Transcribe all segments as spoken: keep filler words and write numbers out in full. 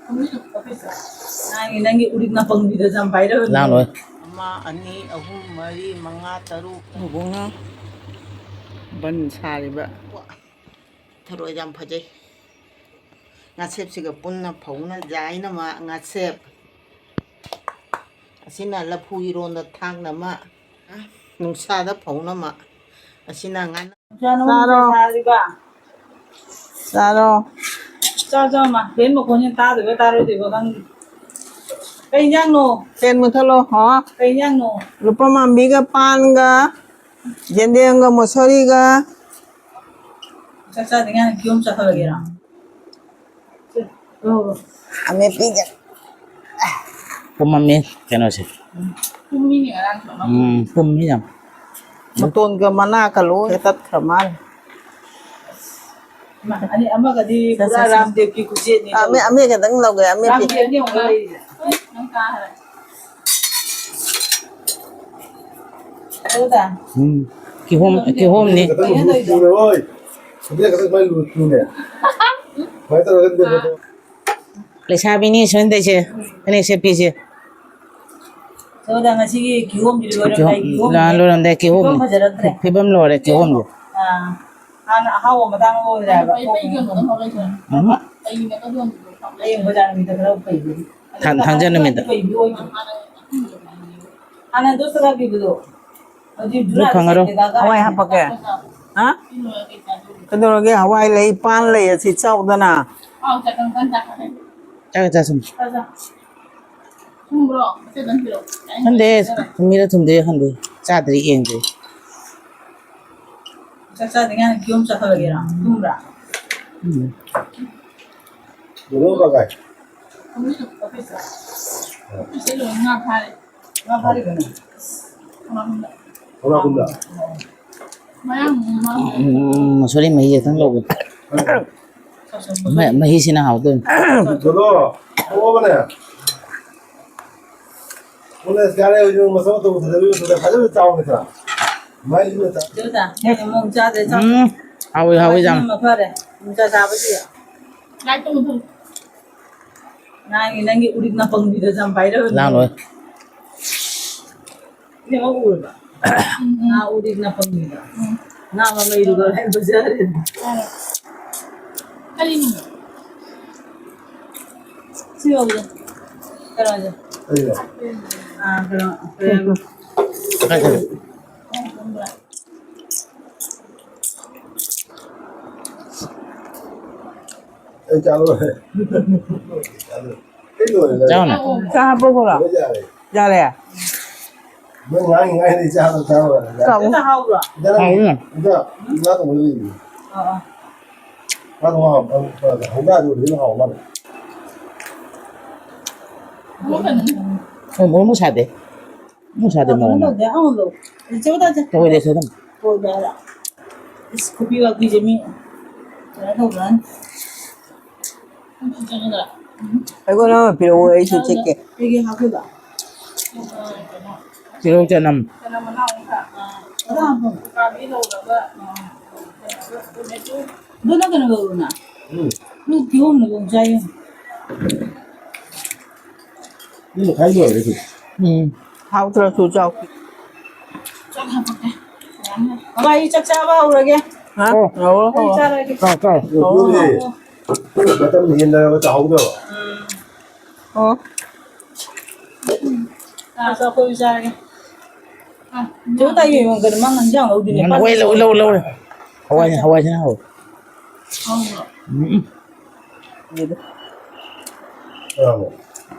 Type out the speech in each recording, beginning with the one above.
ꯅꯪꯒꯤ, ꯅꯪꯒꯤ ꯎꯔꯤꯛ ꯅꯥꯄꯪꯕꯤꯗꯣ ꯌꯥꯝ ꯄꯥꯏꯔꯕꯅꯦ꯫ ꯂꯥꯡꯂꯣꯏ꯫ ꯑꯃ, ꯑꯅꯤ, ꯑꯍꯨꯝ, ꯃꯔꯤ, ꯃꯉꯥ, ꯇꯔꯨꯛ꯫ ꯏꯕꯨꯡꯉꯣ ꯕꯟ ꯁꯥꯔꯤꯕ꯫ ꯊꯔꯣꯏ ꯌꯥꯝ ꯐꯖꯩ꯫ ꯉꯥꯁꯦꯞꯁꯤꯒ ꯄꯨꯟꯅ ꯐꯧꯅ ꯌꯥꯏꯅꯃ ꯉꯥꯁꯦꯞ꯫ ꯑꯁꯤꯅ ꯂꯐꯨ ꯏꯔꯣꯟꯗ ꯊꯥꯛꯅꯃ, ꯅꯨꯡꯁꯥꯗ ꯐꯧꯅꯃ꯫ ꯑꯁꯤꯅ ꯉꯥ-, ꯆꯥꯔꯣ꯫ ꯆꯥꯔꯣ꯫ ꯆꯥ, ꯆꯥ, ꯃꯥ꯫ ꯐꯦꯟ ꯃꯈꯣꯟꯁꯦ ꯇꯥꯗꯣꯏꯕ ꯇꯥꯔꯣꯏꯗꯣꯏꯕ ꯈꯪꯗꯦ꯫ ꯀꯩ ꯏꯟꯖꯥꯡꯅꯣ? ꯐꯦꯟ ꯃꯨꯊꯠꯂꯣ꯫ ꯍꯥ? ꯀꯩ ꯏꯟꯖꯥꯡꯅꯣ? ꯂꯨꯄꯥ ꯃꯥꯟꯕꯤꯒ ꯄꯥꯟꯒ ꯌꯦꯟꯗꯦꯝꯒ ꯃꯣꯁꯣꯔꯤꯒ꯫ ꯆꯥꯛ ꯆꯥꯗ꯭ꯔꯤꯉꯩꯗ ꯀꯤꯍꯣꯝ ꯆꯥꯊꯣꯛꯑꯒꯦꯔꯣ? ꯁꯦ, ꯂꯧꯔꯣ꯫ ꯑꯃꯦꯠꯄꯤꯒ꯫ ꯄꯨꯝꯃꯝꯃꯤ ꯀꯩꯅꯣꯁꯦ꯫ ꯄꯨꯝꯃꯤꯅꯦ ꯉꯔꯥꯡꯁꯨ ꯑꯃ꯫ ꯎꯝ, ꯄꯨꯝꯃꯤ ꯌꯥꯝ꯫ ꯃꯇꯣꯟꯒ ꯃꯅꯥꯒ ꯂꯣꯏ ꯇꯠꯈ꯭ꯔ ꯃꯥꯜꯂꯦ꯫ ꯏꯃꯥ, ꯑꯅꯤ, ꯑꯃꯒꯗꯤ ꯁꯦ, ꯄꯨꯔꯥ ꯁꯦ, ꯁꯦ꯫ ꯔꯥꯝꯗꯦꯕꯀꯤ ꯈꯨꯆꯦꯠꯅꯤ ꯑ, ꯇꯧꯔꯤꯁꯦ꯫ ꯑꯃꯦꯠ-, ꯑꯃꯦꯠ ꯈꯛꯇꯪ ꯂꯧꯒꯦ, ꯑꯃꯦꯠꯄꯤ꯫ ꯔꯥꯝꯗꯦꯕꯅꯤ ꯑꯃꯨꯛ ꯂꯩꯔꯤꯁꯦ꯫ ꯅꯪ ꯀꯥ ꯍꯥꯏꯔꯦ꯫ ꯎꯝ꯫ ꯀꯤꯍꯣꯝ, ꯀꯤꯍꯣꯝꯅꯤ꯫ ꯂꯩꯁꯥꯕꯤꯅꯤ ꯁꯣꯏꯗꯣꯏꯁꯦ꯫ ꯐꯅꯦꯛ ꯁꯦꯠꯄꯤꯁꯦ꯫ ꯁꯣꯗꯥ, ꯉꯁꯤꯒꯤ ꯀꯤꯍꯣꯝꯗꯤ ꯂꯣꯏꯔꯝꯗꯥꯏ ꯀꯤꯍꯣꯝ, ꯀꯤꯍꯣꯝꯅꯦ꯫ ꯂꯣꯏꯔꯝꯗꯥꯏ ꯀꯤꯍꯣꯝ꯫ ꯐꯤꯕꯝ ꯐꯖꯔꯛꯇ꯭ꯔꯦ꯫ ꯐꯤꯕꯝ ꯂꯣꯏꯔꯦ ꯀꯤꯍꯣꯝꯗꯤ꯫ ꯑꯥ꯫ ꯍꯥꯟꯅ ꯑꯍꯥꯎꯕ ꯃꯇꯥꯡ ꯑꯣꯏꯔꯦ ꯍꯥꯏꯕ꯫ ꯎꯝ꯫ ꯍꯌꯦꯡ ꯕꯖꯥꯔ ꯅꯨꯃꯤꯠꯇ ꯈꯔ ꯐꯩꯕꯅꯤ꯫ ꯊꯥꯡ-, ꯊꯥꯡꯖ ꯅꯨꯃꯤꯠꯇ꯫ ꯍꯥꯟꯅ ꯗꯣꯁꯇ ꯈꯔ ꯄꯤꯕꯗꯣ꯫ ꯍꯧꯖꯤꯛ ꯑꯗꯨ ꯐꯪꯉꯔꯣꯏ꯫ ꯍꯋꯥꯏ ꯍꯥꯞꯄꯛꯀꯦ꯫ ꯍꯥ? ꯀꯩꯗꯧꯔꯒꯦ? ꯍꯋꯥꯏ ꯂꯩ, ꯄꯥꯟ ꯂꯩ, ꯑꯁꯤ ꯆꯥꯎꯗꯅ꯫ ꯆꯥꯛ ꯆꯥꯁꯤꯟ꯫ ꯊꯨꯝꯕ꯭ꯔꯣ? ꯈꯪꯗꯦ, ꯊꯨꯝꯃꯤꯔ ꯊꯨꯝꯗ꯭ꯔꯤꯔ ꯈꯪꯗꯦ꯫ ꯆꯥꯗ꯭ꯔꯤ, ꯌꯦꯡꯗ꯭ꯔꯤ꯫ ꯆꯥꯛ ꯆꯥꯗ꯭ꯔꯤꯉꯩꯗ ꯀꯤꯍꯣꯝ ꯆꯥꯊꯣꯛꯑꯒꯦꯔꯣ? ꯊꯨꯝꯕ꯭ꯔꯥ? ꯎꯝ꯫ ꯀꯩꯅꯣ ꯀꯀꯥꯏ꯫ ꯊꯨꯝꯃꯤꯔ ꯑꯣꯐꯤꯁꯇ? ꯑꯣꯐꯤꯁꯇ ꯂꯣꯏ ꯉꯥ ꯐꯥꯔꯦ꯫ ꯉꯥ ꯐꯥꯔꯤꯕꯅꯦ? ꯊꯣꯡꯅꯥꯛ ꯈꯨꯟꯗ꯫ ꯊꯣꯡꯅꯥꯛ ꯈꯨꯟꯗ? ꯃꯌꯥꯝ ꯉꯥ꯫ ꯎꯝ, ꯃꯁꯣꯔꯤ ꯃꯍꯤ ꯈꯤꯇꯪ ꯂꯧꯒꯦ꯫ ꯃ-, ꯃꯍꯤꯁꯤꯅ ꯍꯥꯎꯗꯣꯏꯅꯤ꯫ ꯆꯠꯂꯣ꯫ ꯊꯣꯛꯑꯕꯅꯦ꯫ ꯀꯣꯂꯦꯖ ꯀꯥꯔꯦ ꯍꯧꯖꯤꯛ ꯃꯁꯛ ꯃꯇꯧ ꯐꯖꯕꯤ ꯃꯇꯧꯗ ꯐꯖꯅ ꯆꯥꯎꯅ ꯆꯥ꯫ ꯃꯥꯏꯁꯤꯅ ꯆꯥ꯫ ꯆꯥ, ꯆꯥ꯫ ꯃꯣꯡ ꯆꯥꯗ꯭ꯔꯦ, ꯆꯥ꯫ ꯎꯝ, ꯍꯥꯎꯋꯤ, ꯍꯥꯎꯋꯤ, ꯌꯥꯝ꯫ ꯃꯐꯔꯦ꯫ ꯃꯣꯡ ꯆꯥ ꯆꯥꯕꯁꯤ꯫ ꯂꯥꯏꯠꯇꯣ ꯃꯨꯊꯠꯂꯨ꯫ ꯅꯪꯒꯤ, ꯅꯪꯒꯤ ꯎꯔꯤꯛ ꯅꯥꯄꯪꯕꯤꯗꯣ ꯌꯥꯝ ꯄꯥꯏꯔꯕꯅꯦ꯫ ꯂꯥꯡꯂꯣꯏ꯫ ꯏꯕꯦꯝꯃ ꯎꯔꯕ? ꯉꯥ ꯎꯔꯤꯛ ꯅꯥꯄꯪꯕꯤꯗꯣ꯫ ꯉꯥ ꯃꯃꯩꯗꯨꯒ ꯍꯦꯛ ꯕꯖꯥꯔꯗ꯫ ꯀꯔꯤꯅꯣ? ꯁꯤ ꯌꯧꯕꯗ꯫ ꯀꯩꯅꯣꯁꯦ꯫ ꯑꯩꯔꯣ? ꯑꯥ, ꯀꯩꯅꯣ, ꯀꯩꯅꯣ꯫ ꯀꯥꯏ ꯆꯠꯂꯤ? ꯑꯩ ꯆꯥꯔꯣꯏ꯫ ꯑꯩ ꯂꯣꯏꯔꯦ꯫ ꯆꯥꯎꯅꯦ꯫ ꯆꯥꯔꯕꯣ ꯈꯔ? ꯂꯣꯏ ꯌꯥꯔꯦ꯫ ꯌꯥꯔꯦ? ꯅꯪ ꯉꯥꯡꯉꯤ ꯉꯥꯡꯉꯤ ꯆꯥꯔꯣ, ꯆꯥꯔꯣ꯫ ꯆꯥꯎ꯫ ꯑꯗꯨꯅ ꯍꯥꯎꯕ꯭ꯔꯣ? ꯏꯟꯖꯥꯡ-, ꯍꯥꯎꯅꯦ꯫ ꯏꯟꯖꯥꯡ, ꯏꯟꯖꯥꯡ ꯊꯣꯡꯕ ꯂꯩꯌꯦ꯫ ꯑꯥ, ꯑꯥ꯫ ꯉꯥ ꯊꯣꯡꯕ ꯍꯥꯎ-, ꯍꯧ-, ꯍꯧ-, ꯍꯧꯗꯥꯗꯤ ꯑꯗꯨꯝ ꯍꯥꯎ ꯃꯥꯜꯂꯦ꯫ ꯑꯣ, ꯃꯣꯔꯣꯛ ꯃꯣꯔꯣꯛ ꯁꯥꯗꯦ꯫ ꯃꯣꯔꯣꯛ ꯁꯥꯗꯦ ꯀꯩꯅꯣ ꯃꯣꯔꯣꯛ꯫ ꯇꯧꯗꯦ, ꯑꯃꯨꯛ ꯂꯧ-, ꯏꯆꯦ ꯍꯣꯏꯗ ꯆꯠ-, ꯇꯧꯗꯦ, ꯁꯤꯗ꯫ ꯇꯧꯗꯦ ꯍꯥꯏꯔꯣ? ꯏꯁ, ꯈꯨꯕꯤ ꯋꯥꯕꯤꯁꯦ ꯃꯤ ꯀꯩꯅꯣ ꯇꯧꯗ꯭ꯔꯥꯅꯤ꯫ ꯑꯩꯉꯣꯟꯗ ꯑꯃ ꯄꯤꯔꯛꯑꯣ, ꯑꯩꯁꯨ ꯆꯤꯛꯀꯦ꯫ ꯀꯩꯀꯩ ꯍꯥꯞꯇꯣꯏꯕ? ꯇꯤꯜꯍꯧ ꯆꯅꯝ꯫ ꯆꯅꯝ ꯃꯅꯥ ꯑꯃꯨꯛ ꯊꯥꯛ-, ꯑꯥ, ꯑꯗꯥ ꯍꯥꯞꯄꯣ꯫ ꯎꯀꯥꯕꯤ ꯂꯧꯔꯒ, ꯑꯥ, ꯀꯩꯅꯣꯗꯣ, ꯇꯣꯃꯦꯇꯣ꯫ ꯑꯗꯨꯅ ꯀꯩꯅꯣ ꯂꯧꯔꯣꯅ꯫ ꯎꯝ꯫ ꯑꯗꯨ ꯀꯤꯍꯣꯝꯅ ꯂꯧ ꯆꯥꯏ ꯌꯦꯡꯉꯨ꯫ ꯃꯤ ꯃꯈꯥꯏ ꯂꯣꯏꯔꯦ ꯁꯤ꯫ ꯎꯝ꯫ ꯍꯥꯎꯇ꯭ꯔꯁꯨ ꯆꯥꯎ꯫ ꯆꯥꯛ ꯍꯥꯞꯄꯛꯀꯦ꯫ ꯕꯕꯥ, ꯑꯩ ꯆꯥꯛ ꯆꯥꯕ ꯍꯧꯔꯒꯦ꯫ ꯍꯥ? ꯑꯣ꯫ ꯍꯧꯔꯣ, ꯑꯩ ꯍꯧꯔꯣ꯫ ꯆꯥꯔꯒꯦ꯫ ꯆꯥꯎ, ꯆꯥꯎ꯫ ꯍꯧꯔꯣ, ꯍꯧꯔꯣ꯫ ꯃꯇꯝ ꯍꯦꯟꯗꯅꯕ ꯆꯥꯍꯧꯗꯕ꯫ ꯎꯝ꯫ ꯑꯣ꯫ ꯆꯥꯛ ꯑꯩꯈꯣꯏ ꯆꯥꯔꯒꯦ꯫ ꯆꯦ ꯇꯥꯏ ꯌꯦꯡꯉꯣ, ꯀꯩꯅꯣ ꯃꯥ ꯍꯤꯟꯖꯥꯡ ꯂꯧꯗꯣꯏꯅꯦ꯫ ꯎꯝ, ꯍꯋꯥꯏ ꯂꯧ-, ꯂꯧ-, ꯂꯧꯔꯦ꯫ ꯍꯋꯥꯏ, ꯍꯋꯥꯏꯁꯤꯅ ꯍꯥꯎꯋꯦ꯫ ꯍꯥꯎꯕ꯭ꯔꯣ? ꯎꯝ꯫ ꯌꯦꯗ꯫ ꯆꯥꯔꯕꯣ?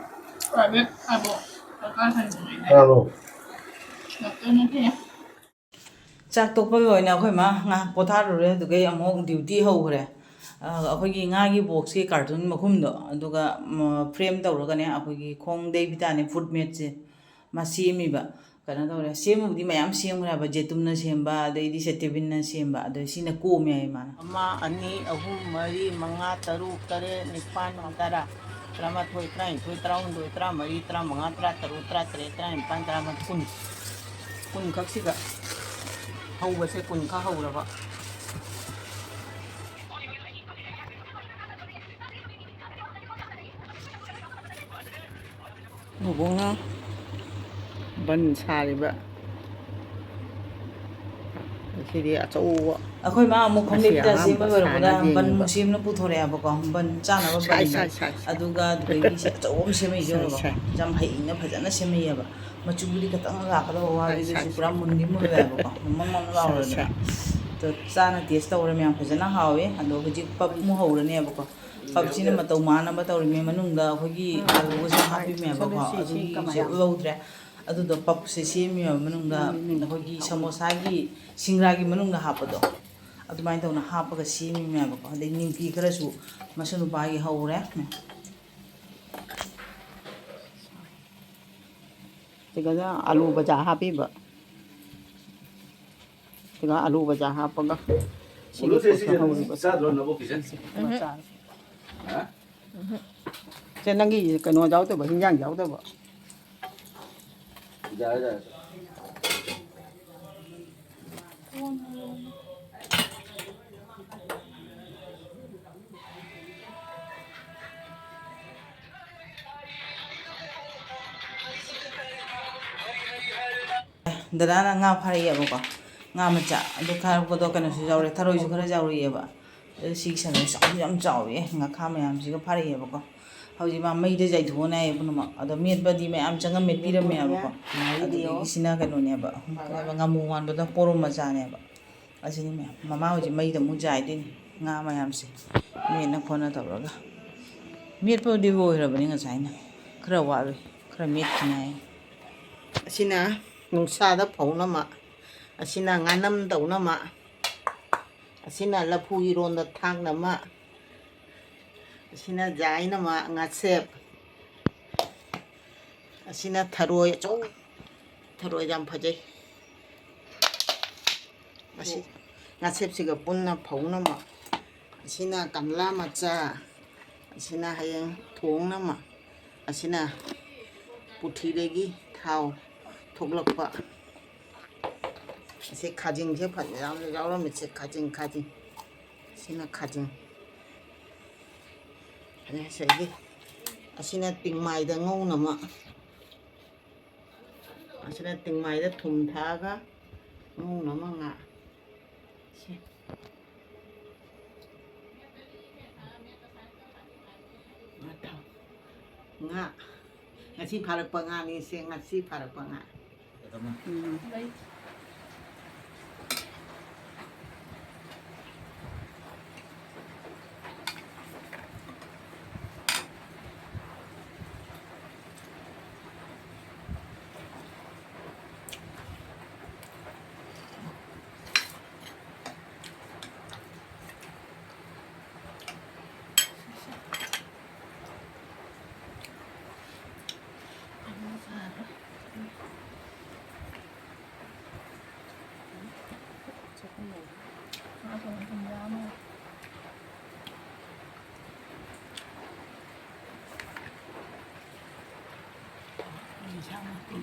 ꯄ꯭ꯔꯥꯏꯚꯦꯠ ꯍꯥꯏꯕꯣ? ꯁꯔꯀꯥꯔ ꯍꯥꯏꯕꯣ? ꯆꯥꯔꯕꯣ? ꯗꯣꯛꯇꯔ ꯅꯠꯇꯦ꯫ ꯆꯥꯛ ꯇꯣꯛꯄꯒꯤ ꯑꯣꯏꯅ ꯑꯩꯈꯣꯏ ꯃꯥ ꯉꯥꯏꯍꯥꯛ ꯄꯣꯊꯥꯔꯨꯔꯦ, ꯑꯗꯨꯗꯒꯤ ꯑꯃꯨꯛ ꯗ꯭ꯌꯨꯇꯤ ꯍꯧꯈ꯭ꯔꯦ꯫ ꯑ, ꯑꯩꯈꯣꯏꯒꯤ ꯉꯥꯒꯤ ꯕꯣꯛꯁꯀꯤ ꯀꯥꯔꯇꯨꯟ ꯃꯈꯨꯝꯗꯣ, ꯑꯗꯨꯒ, ꯃ, ꯐ꯭ꯔꯦꯝ ꯇꯧꯔꯒꯅꯦ, ꯑꯩꯈꯣꯏꯒꯤ ꯈꯣꯡꯗꯩ ꯚꯤꯇꯥꯅꯦ ꯐ꯭ꯔꯨꯠ ꯃꯦꯠꯁꯦ ꯃꯥ ꯁꯦꯝꯃꯤꯕ꯫ ꯀꯩꯅꯣ ꯇꯧꯔꯦ, ꯁꯦꯝꯕꯕꯨꯗꯤ ꯃꯌꯥꯝ ꯁꯦꯝꯈ꯭ꯔꯦ ꯍꯥꯏꯕ, ꯖꯦꯇꯨꯝꯅ ꯁꯦꯝꯕ, ꯑꯗꯩꯗꯤ ꯁꯦꯇꯦꯕꯤꯟꯅ ꯁꯦꯝꯕ, ꯑꯗꯣ ꯁꯤꯅ ꯀꯣꯝꯃꯦ ꯍꯥꯏ ꯃꯥꯅ꯫ ꯑꯃ, ꯑꯅꯤ, ꯑꯍꯨꯝ, ꯃꯔꯤ, ꯃꯉꯥ, ꯇꯔꯨꯛ, ꯇꯔꯦꯠ, ꯅꯤꯄꯥꯟ, ꯇꯔꯥ, ꯇꯔꯥꯃꯥꯊꯣꯏ, ꯇꯔꯥꯅꯤꯊꯣꯏ, ꯇꯔꯥꯍꯨꯝꯗꯣꯏ, ꯇꯔꯥꯃꯔꯤ, ꯇꯔꯥꯃꯉꯥ, ꯇꯔꯥꯇꯔꯨꯛ, ꯇꯔꯥꯇꯔꯦꯠ, ꯇꯔꯥꯅꯤꯄꯥꯟ, ꯇꯔꯥꯃꯥꯄꯟ, ꯀꯨꯟ꯫ ꯀꯨꯟ ꯈꯛꯁꯤꯗ ꯍꯧꯕꯁꯦ ꯀꯨꯟ ꯈꯛ ꯍꯧꯔꯕ꯫ ꯕꯨꯕꯣꯛꯅ ꯕꯟ ꯁꯥꯔꯤꯕ꯫ ꯁꯤꯗꯤ ꯑꯆꯧꯕ꯫ ꯑꯩꯈꯣꯏ ꯃꯥ ꯑꯃꯨꯛ ꯉꯁꯤ ꯈꯣꯡꯂꯦꯞꯇ ꯑꯍꯥꯟꯕ ꯁꯦꯝꯕ ꯂꯣꯏꯔꯛꯄꯗ ꯁꯥꯟꯅ ꯕꯟ ꯌꯦꯡꯉꯤꯕ꯫ ꯃꯨꯁꯂꯤꯝꯅ ꯄꯨꯊꯣꯔꯛꯑꯦꯕꯀꯣ, ꯕꯟ ꯆꯥꯅꯕ ꯁꯥꯏ, ꯕꯟꯗꯣ꯫ ꯁꯥꯏ, ꯁꯥꯏ, ꯁꯥꯏ꯫ ꯑꯗꯨꯒ ꯑꯗꯨꯗꯒꯤ ꯁꯤ ꯑꯆꯧꯕ ꯑꯃ ꯁꯦꯝꯃꯛꯏꯁꯦ ꯁꯥꯏ, ꯌꯦꯡꯉꯣꯕ꯫ ꯁꯥꯏ꯫ ꯌꯥꯝ ꯍꯩꯅ ꯐꯖꯅ ꯁꯦꯝꯃꯛꯑꯦꯕ꯫ ꯃꯆꯨꯕꯨꯗꯤ ꯈꯤꯇꯪ ꯂꯥꯛꯀꯗꯕ ꯋꯥꯠꯂꯤ, ꯁꯥꯏ, ꯑꯗꯨꯏꯁꯨ ꯁꯥꯏ, ꯄꯨꯔꯥ ꯁꯥꯏ꯫ ꯃꯨꯟꯗꯤ ꯃꯨꯜꯂꯦꯕꯀꯣ, ꯃꯝ ꯃꯝ ꯁꯥꯏ, ꯂꯥꯎꯔꯦꯗꯅ꯫ ꯁꯥꯏ꯫ ꯑꯗꯣ ꯆꯥꯅ ꯇꯦꯁ ꯇꯧꯔꯦ ꯃꯌꯥꯝ, ꯐꯖꯅ ꯍꯥꯎꯋꯦ꯫ ꯑꯗꯣ ꯍꯧꯖꯤꯛ ꯄꯞ ꯑꯃꯨꯛ ꯍꯧꯔꯅꯦꯕꯀꯣ꯫ ꯄꯞꯁꯤꯅ ꯃꯇꯧ ꯃꯥꯟꯅꯕ ꯇꯧꯔꯤꯃꯦ, ꯃꯅꯨꯡꯗ ꯑꯩꯈꯣꯏꯒꯤ ꯑꯂꯨꯒꯁꯨ ꯍꯥꯞꯄꯤꯃꯦꯕꯀꯣ, ꯑꯗꯨꯒꯤ ꯁꯦꯞ ꯂꯧꯗ꯭ꯔꯦ꯫ ꯑꯗꯨꯗꯣ ꯄꯞꯁꯦ ꯁꯦꯝꯃꯤꯕ ꯃꯅꯨꯡꯗ ꯑꯩꯈꯣꯏꯒꯤ ꯁꯃꯣꯁꯥꯒꯤ ꯁꯤꯡꯒ꯭ꯔꯥꯒꯤ ꯃꯅꯨꯡꯗ ꯍꯥꯞꯄꯗꯣ, ꯑꯗꯨꯃꯥꯏꯅ ꯇꯧꯅ ꯍꯥꯞꯄꯒ ꯁꯦꯝꯃꯤꯃꯦꯕꯀꯣ꯫ ꯑꯗꯩ ꯅꯤꯝꯀꯤ ꯈꯔꯁꯨ ꯃꯁꯨ ꯅꯨꯄꯥꯒꯤ ꯍꯧꯔꯦ꯫ ꯁꯤꯒꯅ ꯑꯂꯨ ꯕꯖꯥ ꯍꯥꯞꯄꯤꯕ꯫ ꯁꯤꯒ ꯑꯂꯨ ꯕꯖꯥ ꯍꯥꯞꯄꯒ ꯁꯤꯒꯤ ꯄꯣꯠꯁꯦ ꯍꯧꯔꯤꯕ꯫ ꯆꯥꯗ꯭ꯔꯣ ꯅꯕꯣꯛꯀꯤꯁꯦ? ꯃꯆꯥ꯫ ꯍꯥ? ꯁꯦ, ꯅꯪꯒꯤ ꯀꯩꯅꯣ ꯌꯥꯎꯗꯕ, ꯍꯤꯟꯖꯥꯡ ꯌꯥꯎꯗꯕ꯫ ꯌꯥꯔꯦ, ꯌꯥꯔꯦ꯫ ꯗꯗꯥꯅ ꯉꯥ ꯐꯥꯔꯛꯑꯦꯕꯀꯣ, ꯉꯥ ꯃꯆꯥ꯫ ꯑꯗꯨ ꯐꯥꯔꯛꯄꯗꯣ ꯀꯩꯅꯣꯁꯨ ꯌꯥꯎꯔꯦ, ꯊꯔꯣꯏꯁꯨ ꯈꯔ ꯌꯥꯎꯔꯛꯑꯦꯕ꯫ ꯑꯗꯨ ꯁꯤꯒꯤ ꯁꯟꯗꯣ ꯆꯥꯎꯗꯤ ꯌꯥꯝ ꯆꯥꯎꯋꯦ, ꯉꯥꯈꯥ ꯃꯌꯥꯝꯁꯤꯒ ꯐꯥꯔꯛꯑꯦꯕꯀꯣ꯫ ꯍꯧꯖꯤꯛ ꯃꯥ ꯃꯩꯗ ꯌꯥꯏꯊꯣꯛꯑꯅꯤ ꯍꯥꯏꯌꯦ ꯄꯨꯝꯅꯃꯛ꯫ ꯑꯗꯣ ꯃꯦꯠꯄꯗꯤ ꯃꯌꯥꯝ ꯆꯪꯉꯝꯃꯦ, ꯄꯤꯔꯝꯃꯦꯕꯀꯣ꯫ ꯑꯗꯨꯗꯒꯤ ꯁꯤꯅ ꯀꯩꯅꯣꯅꯦꯕ, ꯀꯩ ꯍꯥꯏꯕ, ꯉꯥꯃꯨ ꯃꯥꯟꯕꯗꯣ, ꯄꯣꯔꯣꯝ ꯃꯆꯥꯅꯦꯕ꯫ ꯑꯁꯤꯅꯤ ꯃꯌꯥꯝ꯫ ꯃꯃꯥ ꯍꯧꯖꯤꯛ ꯃꯩꯗ ꯑꯃꯨꯛ ꯌꯥꯏꯗꯣꯏꯅꯤ ꯉꯥ ꯃꯌꯥꯝꯁꯦ꯫ ꯃꯦꯠꯅ ꯈꯣꯠꯅ ꯇꯧꯔꯒ꯫ ꯃꯦꯠꯄꯕꯨꯗꯤ ꯂꯣꯏꯈ꯭ꯔꯕꯅꯤ ꯉꯁꯥꯏꯅ꯫ ꯈꯔ ꯋꯥꯠꯂꯤ꯫ ꯈꯔ ꯃꯦꯠꯈꯤꯅꯤ ꯍꯥꯏ꯫ ꯑꯁꯤꯅ ꯅꯨꯡꯁꯥꯗ ꯐꯧꯅꯕ꯫ ꯑꯁꯤꯅ ꯉꯥꯅꯝ ꯇꯧꯅꯕ꯫ ꯑꯁꯤꯅ ꯂꯐꯨ ꯏꯔꯣꯟꯗ ꯊꯥꯛꯅꯕ꯫ ꯑꯁꯤꯅ ꯌꯥꯏꯅꯕ ꯉꯥꯁꯦꯞ꯫ ꯑꯁꯤꯅ ꯊꯔꯣꯏ ꯑꯆꯧ-, ꯊꯔꯣꯏ ꯌꯥꯝ ꯐꯖꯩ꯫ ꯑꯁꯤ ꯉꯥꯁꯦꯞꯁꯤꯒ ꯄꯨꯟꯅ ꯐꯧꯅꯕ꯫ ꯑꯁꯤꯅ ꯀꯝꯂꯥ ꯃꯆꯥ, ꯑꯁꯤꯅ ꯍꯌꯦꯡ ꯊꯣꯡꯅꯕ꯫ ꯑꯁꯤꯅ ꯄꯨꯈ꯭ꯔꯤꯗꯒꯤ ꯊꯥꯎ ꯊꯣꯛꯂꯛꯄ꯫ ꯑꯁꯤ ꯈꯥꯖꯤꯡꯁꯦ ꯐꯅ ꯌꯥꯝꯅ ꯌꯥꯎꯔꯝꯃꯤꯁꯦ, ꯈꯥꯖꯤꯡ, ꯈꯥꯖꯤꯡ꯫ ꯁꯤꯅ ꯈꯥꯖꯤꯡ꯫ ꯑꯗꯩ ꯉꯁꯥꯏꯒꯤ ꯑꯁꯤꯅ ꯇꯤꯡꯃꯥꯏꯗ ꯉꯧꯅꯕ꯫ ꯑꯁꯤꯅ ꯇꯤꯡꯃꯥꯏꯗ ꯊꯨꯝ ꯊꯥꯛꯑꯒ ꯉꯧꯅꯕ ꯉꯥ꯫ ꯁꯤ꯫ ꯉꯥ ꯊꯥꯎ꯫ ꯉꯥ꯫ ꯉꯁꯤ ꯐꯥꯔꯛꯄ ꯉꯥꯅꯤ ꯁꯦ, ꯉꯁꯤ ꯐꯥꯔꯛꯄ ꯉꯥ꯫ ꯎꯝ꯫ ꯏꯟꯁꯥꯡ ꯅꯥꯄꯤ꯫